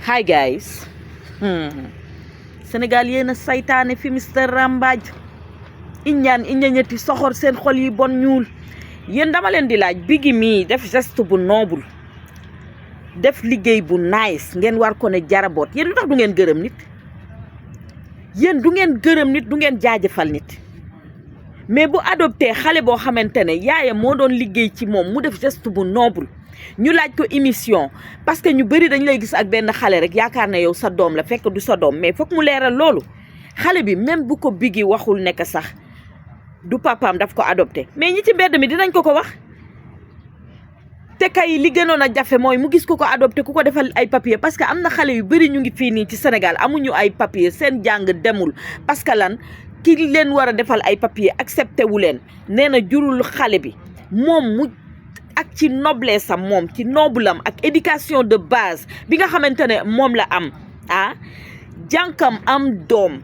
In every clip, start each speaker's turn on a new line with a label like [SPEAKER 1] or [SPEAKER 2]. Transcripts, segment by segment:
[SPEAKER 1] Hi guys. Sénégal yéen a saytaane fi Mister Rambaaj iññetti soxor seen xol yi bon ñuul yéen dama leen di laaj Biggy mii def geste bu noble def liggéey bu nice ngeen war ko ne jaraboot yéen lu tax du ngeen gërëm nit yéen du ngeen gërëm nit du ngeen jaajëfal nit mais bu adopté xale boo xamante ne yaayam moo doon liggéey ci moom mu def geste bu noble ñu laaj ko émission parce que ñu bëri dañ lay gis ak benn xale rek yaakaar ne yow sa doom la fekk du sa doom mais foog mu leeral loolu xale bi même bu ko Biggy waxul nekk sax du papaam daf ko adopté mais ñi ci mbedd mi dinañ ko wax te kay li gënoon a jafe mooy mu gis ku ko adopté ku ko defal ay papier parce que am na xale yu bëri ñu ngi fii nii ci Sénégal amuñu ay papier seen jàng demul parce que lan ki leen war a defal ay papier accepté wu leen nee na jurul xale bi moom mu ak ci noblesse am moom ci noblam ak éducation de base bi nga xamante ne moom la am jànkam am doom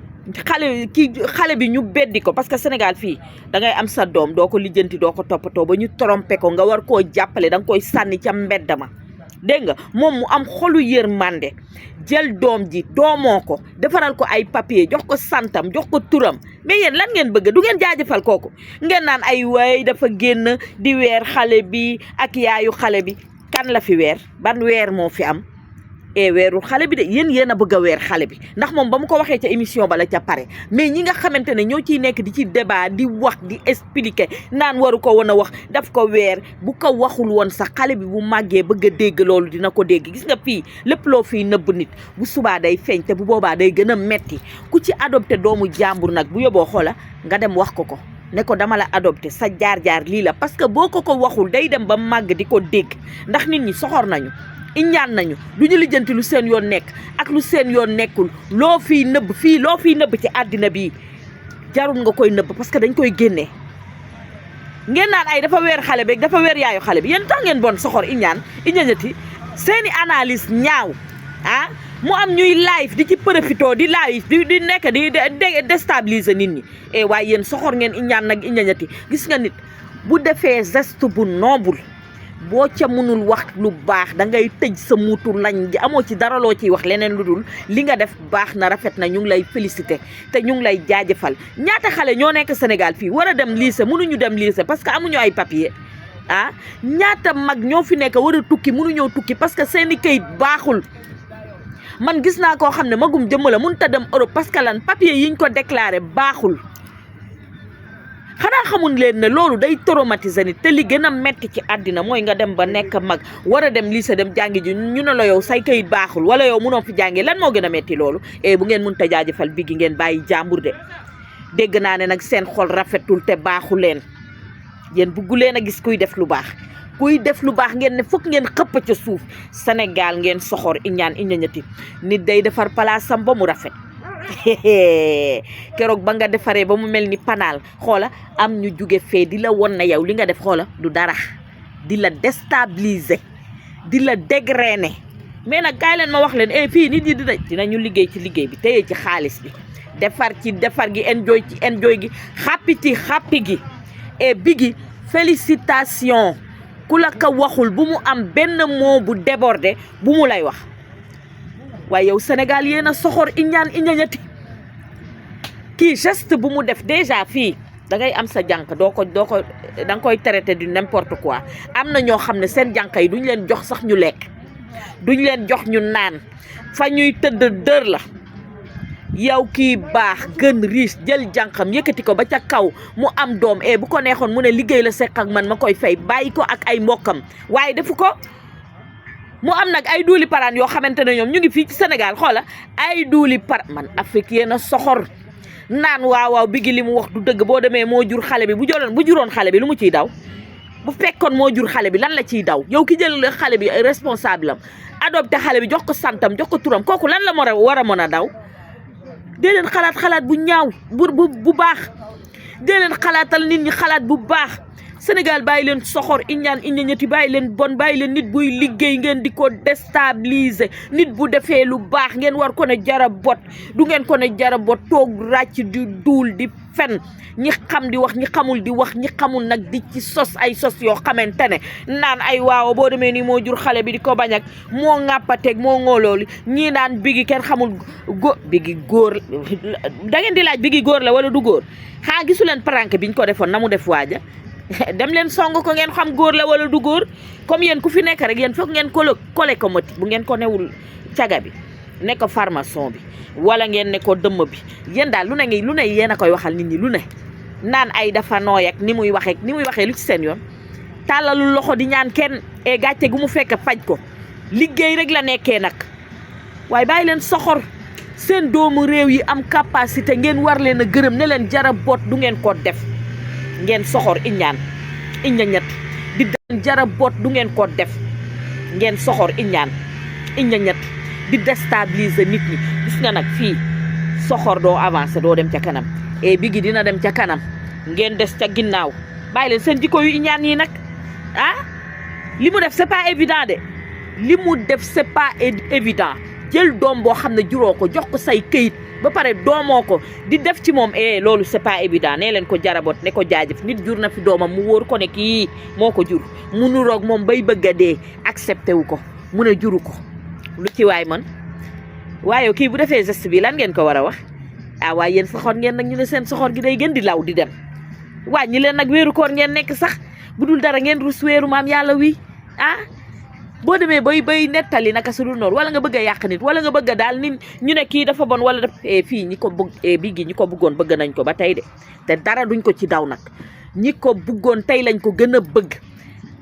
[SPEAKER 1] xale bi ñu beddi ko parce que Sénégal fii da ngay am sa doom doo ko lijjanti doo ko toppatoo ba ñu trompé ko nga war koo jàppale da nga koy sànni ca mbedd ma dégg nga moom mu am xolu yërmande jël doom ji doomoo ko defaral ko ay papier jox ko santam jox ko turam mais yéen lan ngeen bëgg du ngeen jaajëfal kooku ngeen naan ay way dafa génn di weer xale bi ak yaayu xale bi kan la fi weer ban weer moo fi am weerul xale bi de yéen a bëgg a weer xale bi ndax moom ba mu ko waxee ca émission ba la ca pare mais ñi nga xamante ne ñoo ciy nekk di ci débat di wax di expliquer naan waru ko woon a wax daf ko weer bu ko waxul woon sax xale bi bu màggee bëgg a dégg loolu dina ko dégg gis nga fii lépp loo fii nëbb nit bu subaa day feeñ te bu boobaa day gën a metti ku ci adopté doomu jàmbur nag bu yóbboo xoola nga dem wax ko ne ko dama la adopté sa jaar-jaar lii la parce que boo ko waxul day dem ba màgg di ko dégg ndax nit ñi soxor nañu iñaan nañu du ñu lijjanti lu seen yoon nekk ak lu seen yoon nekkul loo fiy nëbb ci àddina bi jarul nga koy nëbb parce que dañ koy génnee ngeen naan ay dafa weer xale bi dafa weer yaayu xale bi yéen tax ngeen bon soxor iñañati seeni analyse ñaaw mu am ñuy live di ci profito di live di nekk di déstabiliser nit ñi waaye yéen soxor ngeen iñaan nag iñañati gis nga nit bu defee geste bu noble boo ca mënul wax lu baax da ngay tëj sa muutu lañ gi amoo ci dara loo ciy wax leneen lu dul li nga def baax na rafet na ñu ngi lay félicité te ñu ngi lay jaajëfal ñaata xale ñoo nekk Sénégal fii war a dem lycée mënuñu dem lycée parce que amuñu ay papier ñaata mag ñoo fi nekk war a tukki mënuñoo tukki parce que seeni kayit baaxul man gis naa koo xam ne magum jëmm la mënut a dem Europe parce que lan papier yiñ ko déclaré baaxul xanaa xamul leen ne loolu day traumatiser nit te li gën a metti ci àddina mooy nga dem ba nekk mag war a dem lycée dem jàngi ji ñu ne la yow say kayit baaxul wala yow mënoo fi jàngee lan moo gën a metti loolu bu ngeen mën ta jaajëfal Biggy ngeen bàyyi jàmbur de dégg naa ne nag seen xol rafetul te baaxu leen yéen buggu leen a gis kuy def lu baax ngeen ne fokk ngeen xëpp ca suuf Sénégal ngeen soxor iñañati nit day defar palaasam ba mu rafet keroog ba nga defaree ba mu mel ni panaal xoola am ñu jóge fee di la won na yow li nga def xoola du dara di la déstabiliser di la dégrainer mais nag kaay leen ma wax leen fii nit ñi dinañu liggéey ci liggéey bi téye ci xaalis bi defar gi enjoy gi xàppi gi Biggy félicitation ku la ko waxul bu mu am benn mot bu débordé bu mu lay wax waaye yow Sénégal yéen a soxor iñañati kii geste bu mu def déjà fii da ngay am sa jànk da nga koy traité du n'importe quoi am na ñoo xam ne seen jànk yi duñ leen jox sax ñu lekk duñ leen jox ñu naan fa ñuy tëdd dër la yow kii baax gën riche jël jànkam yëkkati ko ba ca kaw mu am doom bu ko neexoon mu ne liggéey la seq ak man ma koy fay bàyyi ko ak ay mbokkam waaye defu ko mu am nag ay duuli paraan yoo xamante ne ñoom ñu ngi fii ci Sénégal xoola ay duuli man Afrique yéen a soxor naan waaw Biggy li mu wax du dëgg boo demee moo jur xale bi bu juroon xale bi lu mu ciy daw bu fekkoon moo jur xale bi lan la ciy daw yow ki jël xale bi responsable am adopté xale bi jox ko santam jox ko turam kooku lan la war a mën a daw dee leen xalaat bu ñaaw bu baax dee leen xalaatal nit ñi xalaat bu baax Sénégal bàyyi leen soxor iñaan iñañati bàyyi leen bon bàyyi leen nit buy liggéey ngeen di ko déstabiliser nit bu defee lu baax ngeen war ko ne jara bot du ngeen ko ne jara bot toog ràcc di duul di fen ñi xam di wax ñi xamul di wax ñi xamul nag di ci sos ay sos yoo xamante ne naan ay waaw boo demee nii moo jur xale bi di ko bañ ak moo ŋàppateeg moo ngóolooli ñii naan bigi kenn xamul bigi góor da ngeen di laaj bigi góor la wala du góor xaa gisu leen prank biñ ko defoon na mu def waaja dem leen song ko ngeen xam góor la wala du góor comme yéen ku fi nekk rek yéen foog ngeen kole ko mati bu ngeen ko newul caga bi ne ko formation bi wala ngeen ne ko dëmm bi yéen daal lu ne yéen a koy waxal nit ñi lu ne naan ay dafa nooy ak ni muy waxee lu ci seen yoon tàllalul loxo di ñaan kenn e gàcce gu mu fekk faj ko liggéey rek la nekkee nag waaye bàyyi leen soxor seen doomu réew yi am capacité ngeen war leen a gërëm ne leen jara boot du ngeen ko def ngeen soxor iñaan iñañat di den jara boot du ngeen ko def ngeen soxor iñaan iñañat di déstabiliser nit ñi gis nga nag fii soxor doo avancer doo dem ca kanam e bigi dina dem ca kanam ngeen des ca ginnaaw bàyyi leen seen jikko yu iñaan yi nag li mu def c'est pas évident de li mu def c'est pas évident jël doom boo xam ne juróo ko jox ko say këyit ba pare doomoo ko di def ci moom loolu c'est pas évident nee leen ko jarabot ne ko jaajëf nit jur na fi doomam mu wóor ko ne kii moo ko jur mu nuroog moom bay bëgg a dee accepté wu ko mu ne juru ko lu ci waay man waaye kii bu defee geste bi lan ngeen ko war a wax waaye yéen soxor ngeen nag ñu ne seen soxor gi day gën di law di dem wàññi leen nag weeru koor ngeen nekk sax bu dul dara ngeen rus weeru maam yàlla wi boo demee bay nettali naka su dul noonu wala nga bëgg a yàq nit wala nga bëgg a daal nit ñu ne kii dafa bon wala def fii ñi ko bëgg bii ñi ko bëggoon bëgg nañ ko ba tey de te dara duñ ko ci daw nag ñi ko bëggoon tey lañ ko gën a bëgg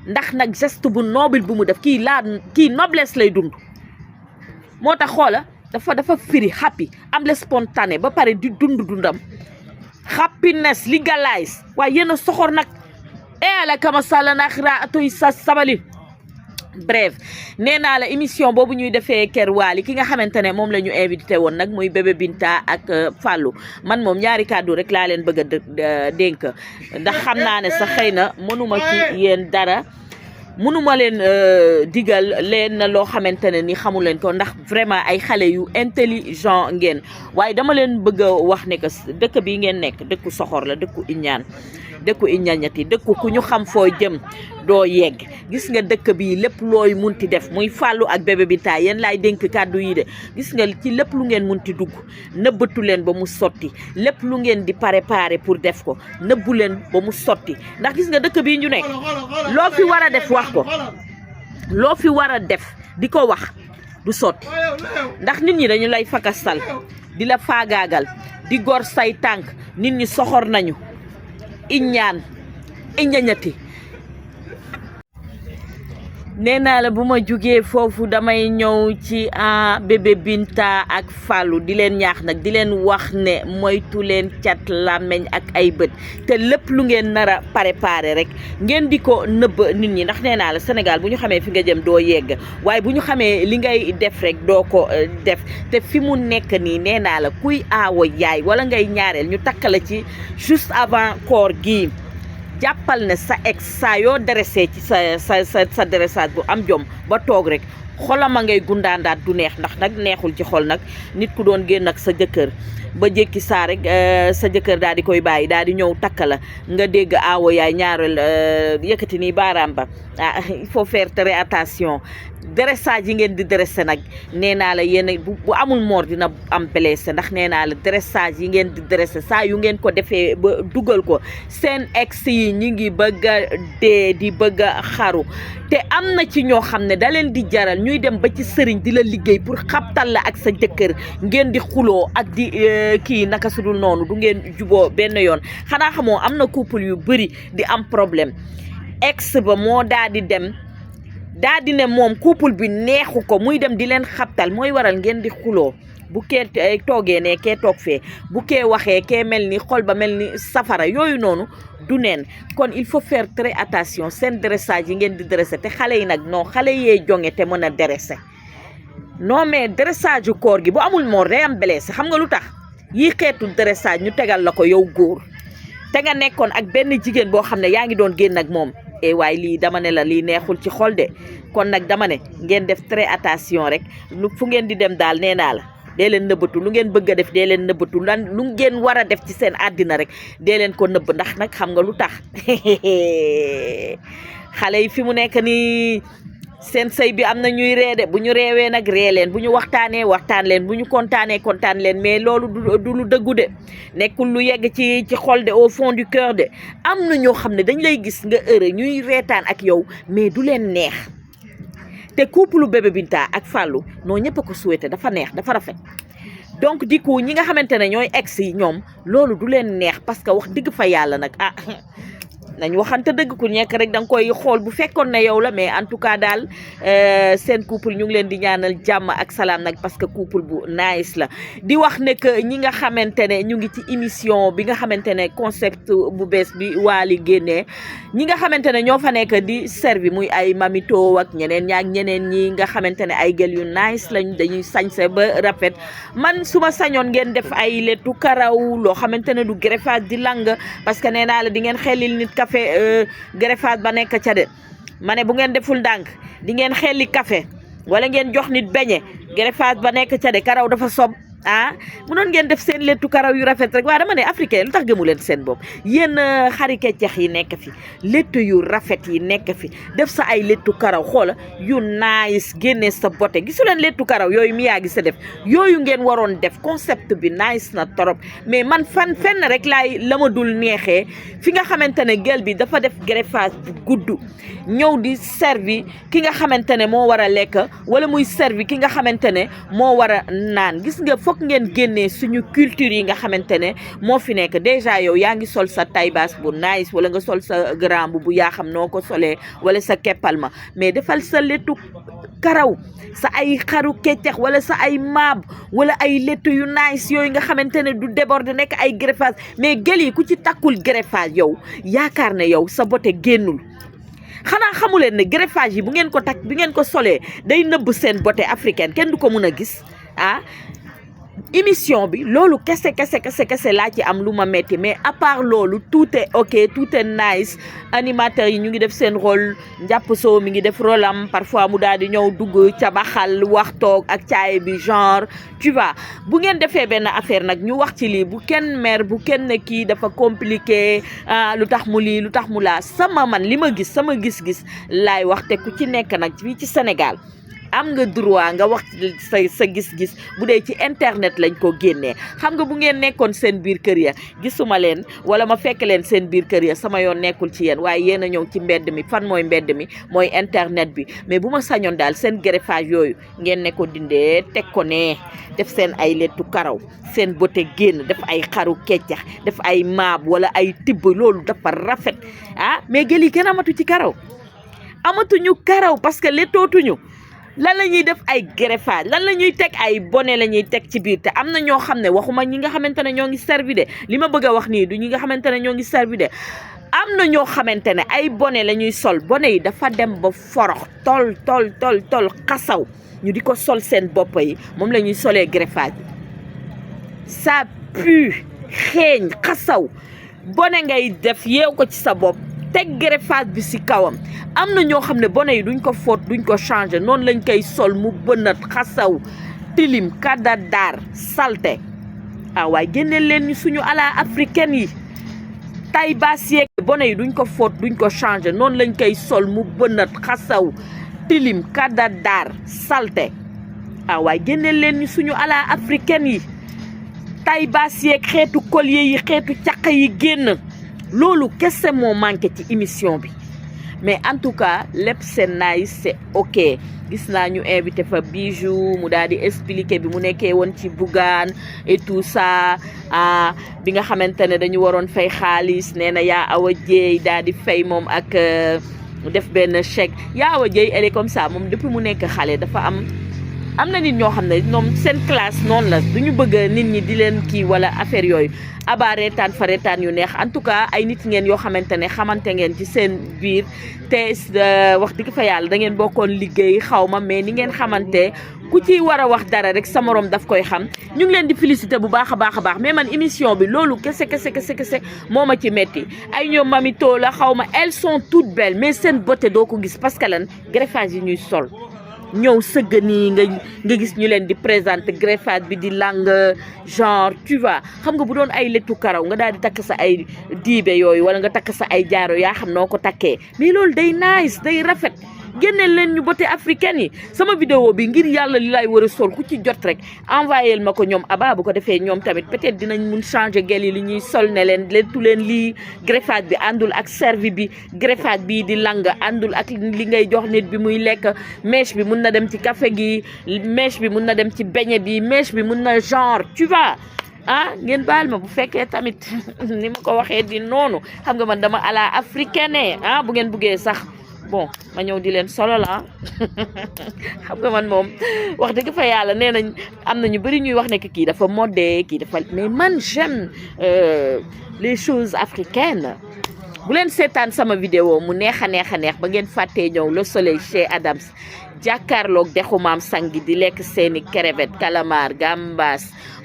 [SPEAKER 1] ndax nag geste bu noble bu mu def kii noblesse lay dund moo tax xoola dafa firi happy am le spontané ba pare di dundam happiness legalize waaye yéen a soxor nag ala kama sala naxira atoy sa sabali bref nee naa la émission boobu ñuy defee Kër Waali ki nga xamante ne moom la ñu invité woon nag muy bébé Binta ak Fallou man moom ñaari kàddu rek laa leen bëgg a dénk ndax xam naa ne sax xëy na mënuma ci yéen dara mënuma leen digal leen loo xamante ne ni xamu leen ko ndax vraiment ay xale yu intelligent ngeen waaye dama leen bëgg a wax ne que dëkk bi ngeen nekk dëkku soxor la dëkku iñaan dëkku iñañati dëkku ku ñu xam foo jëm doo yegg gis nga dëkk bi lépp looy munti def muy Fallou ak bébé Binta yéen laay dénk kàddu yi de gis nga ci lépp lu ngeen munti dugg nëbbatu leen ba mu sotti lépp lu ngeen di préparer pour def ko nëbbu leen ba mu sotti ndax gis nga dëkk bii ñu nekk loo fi war a def wax ko loo fi war a def di ko wax du sotti ndax nit ñi dañu lay fakastal di la faagaagal di gor say tànk nit ñi soxor nañu iñaan iñañati nee naa la bu ma jugee foofu damay ñëw ci bébé Binta ak Fallou di leen ñaax nag di leen wax ne moytu leen cat làmmeñ ak ay bët te lépp lu ngeen nar a préparé rek ngeen di ko nëbb nit ñi ndax nee naa la Sénégal bu ñu xamee fi nga jëm doo yegg waaye bu ñu xamee li ngay def rek doo ko def te fi mu nekk nii nee naa la kuy aawo yaay wala ngay ñaareel ñu takk la ci juste avant koor gi jàppal ne sa ex saa yoo dressé ci sa dressage bu am jom ba toog rek xolam a ngay gundaandaat du neex ndax nag neexul ci xol nag nit ku doon génn ak sa jëkkër ba jékki saa rek sa jëkkër daal di koy bàyyi daal di ñëw takk la nga dégg aawo yaay ñaareel yëkkati nii baaraam ba il faut faire très attention dressage yi ngeen di dressé nag nee naa la yéen bu amul moor dina am blessé ndax nee naa la dressage yi ngeen di dressé saa yu ngeen ko defee ba dugal ko seen ex yi ñi ngi bëgg a dee di bëgg a xaru te am na ci ñoo xam ne da leen di jaral ñuy dem ba ci sëriñ di la liggéey pour xabtal la ak sa jëkkër ngeen di xuloo ak di kii naka sudul noonu du ngeen juboo benn yoon xanaa xamoo am na couple yu bëri di am problème ex ba moo daa di dem daa di ne moom couple bi neexu ko muy dem di leen xabtal mooy waral ngeen di xuloo bu kee toogee ne kee toog fee bu kee waxee kee mel ni xol ba mel ni safara yooyu noonu du neen kon il faut faire très attention seen dressage yi ngeen di dressé te xale yi nag non xale yee jonge te mën a dressé non mais dressage yu koor gi bu amul moor day am blessé xam nga lu tax yii xeetu dressage ñu tegal la ko yow góor te nga nekkoon ak benn jigéen boo xam ne yaa ngi doon génn ak moom waaye lii dama ne la lii neexul ci xol de kon nag dama ne ngeen def très attention rek fu ngeen di dem daal nee naa la dee leen nëbbatu lu ngeen bëgg a def dee leen nëbbatu lan lu ngeen war a def ci seen àddina rek dee leen ko nëbb ndax nag xam nga lu tax xale yi fi mu nekk nii seen sëy bi am na ñuy reede bu ñu reewee nag ree leen bu ñu waxtaanee waxtaan leen bu ñu kontaanee kontaan leen mais loolu du lu dëggu de nekkul lu yegg ci xol de au fond du cœur de am na ñoo xam ne dañ lay gis nga heure ñuy reetaan ak yow mais du leen neex te couple Bébé Binta ak Fallou noo ñëpp a ko souhaité dafa neex dafa rafet donc du coup ñi nga xamante ne ñooy ex yi ñoom loolu du leen neex parce que wax dëgg fa yàlla nag nañ waxante dëgg ku nekk rek da nga koy xool bu fekkoon ne yow la mais en tout cas daal seen couple ñu ngi leen di ñaanal jàmm ak salaam nag parce que couple bu nice la di wax ne que ñi nga xamante ne ñu ngi ci émission bi nga xamante ne concept bu bees bi Wally génnee ñi nga xamante ne ñoo fa nekk di servi muy ay mamito ak ñeneen ñi nga xamante ne ay gel yu nice lañ dañuy sañse ba rafet man su ma sañoon ngeen def ay lettu karaw loo xamante ne du greffage di lang parce que nee naa la di ngeen xelil nit café greffage ba nekk ca de ma ne bu ngeen deful ndànk di ngeen xelli café wala ngeen jox nit beñe greffage ba nekk ca de karaw dafa sob mu noon ngeen def seen lettu karaw yu rafet rek waa dama ne africain lu tax gëmu leen seen bopp yéen xarike ceex yi nekk fi lettu yu rafet yi nekk fi def sa ay lettu karaw xoola yu nice génne sa bote gisu leen lettu karaw yooyu mi yaa gi sa def yooyu ngeen waroon def concept bi nice na trop mais man fenn rek la ma dul neexee fi nga xamante ne gel bi dafa def greffage bu gudd ñëw di servi ki nga xamante ne moo war a lekk wala muy servi ki nga xamante ne moo war a naan gis nga foog ngeen génnee suñu culture yi nga xamante ne moo fi nekk déjà yow yaa ngi sol sa taille basse bu nice wala nga sol sa grand bu yaa xam noo ko solee wala sa keppal ma mais defal sa lettu karaw sa ay xaru keccex wala sa ay maab wala ay lettu yu nice yooyu nga xamante ne du déborder nekk ay greffage mais gel yi ku ci takkul greffage yow yaakaar ne yow sa bote génnul xanaa xamuleen ne greffage yi bu ngeen ko takk bi ngeen ko solee day nëbb seen beauté africaine kenn du ko mën a gis émission bi loolu kese laa ci am lu ma metti mais à part loolu tout est ok tout est nice animateurs yi ñu ngi def seen rôle njàpp soo mi ngi def rôle am parfois mu daal di ñëw dugg ca baxal wax toog ak caay bi genre tu vois bu ngeen defee benn affaire nag ñu wax ci lii bu kenn mer bu kenn kii dafa compliqué lu tax mu lii lu tax mu laa sama man li ma gis sama gis-gis laay wax te ku ci nekk nag fii ci Sénégal am nga droit nga wax sa gis-gis bu dee ci internet lañ ko génnee xam nga bu ngeen nekkoon seen biir kër ya gisuma leen wala ma fekk leen seen biir kër ya sama yoon nekkul ci yéen waaye yéen a ñëw ci mbedd mi fan mooy mbedd mi mooy internet bi mais bu ma sañoon daal seen greffage yooyu ngeen ne ko dindee teg ko ne def seen ay lettu karaw seen bote génn def ay xaru keccax def ay maab wala ay tibb loolu dafa rafet mais gel yi kenn amatu ci karaw amatuñu karaw parce que lettootuñu lan la ñuy def ay greffage lan la ñuy teg ay bonnet la ñuy teg ci biir te am na ñoo xam ne waxuma ñi nga xamante ne ñoo ngi servi de li ma bëgg a wax nii du ñi nga xamante ne ñoo ngi servi de am na ñoo xamante ne ay bonnet la ñuy sol bonnet yi dafa dem ba forox tol xasaw ñu di ko sol seen bopp yi moom la ñuy solee greffage bi ça pue xeeñ xasaw bonnet ngay def yeew ko ci sa bopp teg greffage bi ci kawam am na ñoo xam ne bonnet yi duñ ko fóot duñ ko changer noonu lañ koy sol mu bënat xasaw tilim kadadaar salte waaye génneel leen ñu suñu ala africaine yi taille basse yeeg bonnet yi duñ ko fóot duñ ko changer noonu lañ koy sol mu bënat xasaw tilim kadadaar salte waaye génneel leen ñu suñu ala africaine yi taille basse yeeg xeetu collier yi xeetu caq yi génn loolu kese moo manqué ci émission bi mais en tout cas lépp c'est nice c'est ok gis naa ñu invité fa Bijou mu daal di expliquer bi mu nekkee woon ci Bougane et tout ça bi nga xamante ne dañu waroon fay xaalis nee na yaa Awa Dieye daal di fay moom ak def benn chèque yaa Awa Dieye elle est comme ça moom depuis mu nekk xale dafa am am na nit ñoo xam ne ñoom seen classe noonu la duñu bëgg nit ñi di leen kii wala affaire yooyu aba reetaan fa reetaan yu neex en tout cas ay nit ngeen yoo xamante ne xamante ngeen ci seen biir te wax dëgg fa yàlla da ngeen bokkoon liggéey xaw ma mais ni ngeen xamante ku ci war a wax dara rek sa morom daf koy xam ñu ngi leen di féliciter bu baax a baax mais man émission bi loolu kese moo ma ci metti ay ñoom mamito la xaw ma elles sont toutes belles mais seen beauté doo ko gis parce que lan greffage yi ñuy sol ñëw sëgg nii nga gis ñu leen di présenter greffage bi di lang genre tu vois xam nga bu doon ay lettu karaw nga daal di takk sa ay diibe yooyu wala nga takk sa ay jaaro yaa xam noo ko takkee mais loolu day nice day rafet génneel leen ñu beauté africaine yi sama vidéo bi ngir yàlla li lay war a sol ku ci jot rek envoyé ma ko ñoom aba bu ko defee ñoom tamit peut-être dinañ mun changer gel yi li ñuy sol ne leen lettu leen lii greffage bi àndul ak servi bi greffage bii di lang àndul ak li ngay jox nit bi muy lekk mèche bi mun na dem ci café gi mèche bi mun na dem ci beñe bi mèche bi mun na genre tu vois ngeen baal ma bu fekkee tamit ni ma ko waxee di noonu xam nga man dama à la africaine bu ngeen buggee sax bon ma ñëw di leen solo la xam nga man moom wax dëgg fa yàlla nee nañ am na ñu bëri ñuy wax ne kii dafa modé kii dafa mais man j'aime les choses africaines bu leen seetaan sama vidéo mu neex a neex ba ngeen fàttee ñëw le soleil chez Adams jàkkaarloog dexu maam sangi di lekk seeni crevette calamar gambas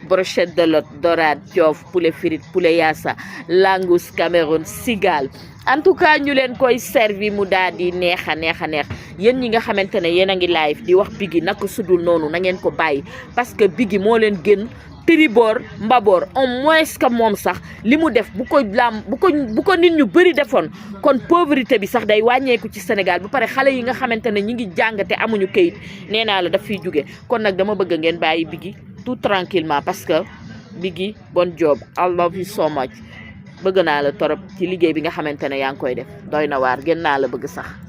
[SPEAKER 1] brochette de lot dorade thiof poulet frite poulet yassa langous Cameroun cigale en tout cas ñu leen koy servi mu daal di neex a neex yéen ñi nga xamante ne yéen a ngi live di wax Biggi naka sudul noonu na ngeen ko bàyyi parce que Biggi moo leen gën triboor mbaboor au moins que moom sax li mu def bu ko nit ñu bëri defoon kon pauvreté bi sax day wàññeeku ci Sénégal bu pare xale yi nga xamante ne ñi ngi jàng te amuñu kayit nee naa la daf fiy jóge kon nag dama bëgg ngeen bàyyi Biggi tout tranquillement parce que Biggi bon job I love you so much bëgg naa la torop ci liggéey bi nga xamante ne yaa ngi koy def doy na waar gën naa la bëgg sax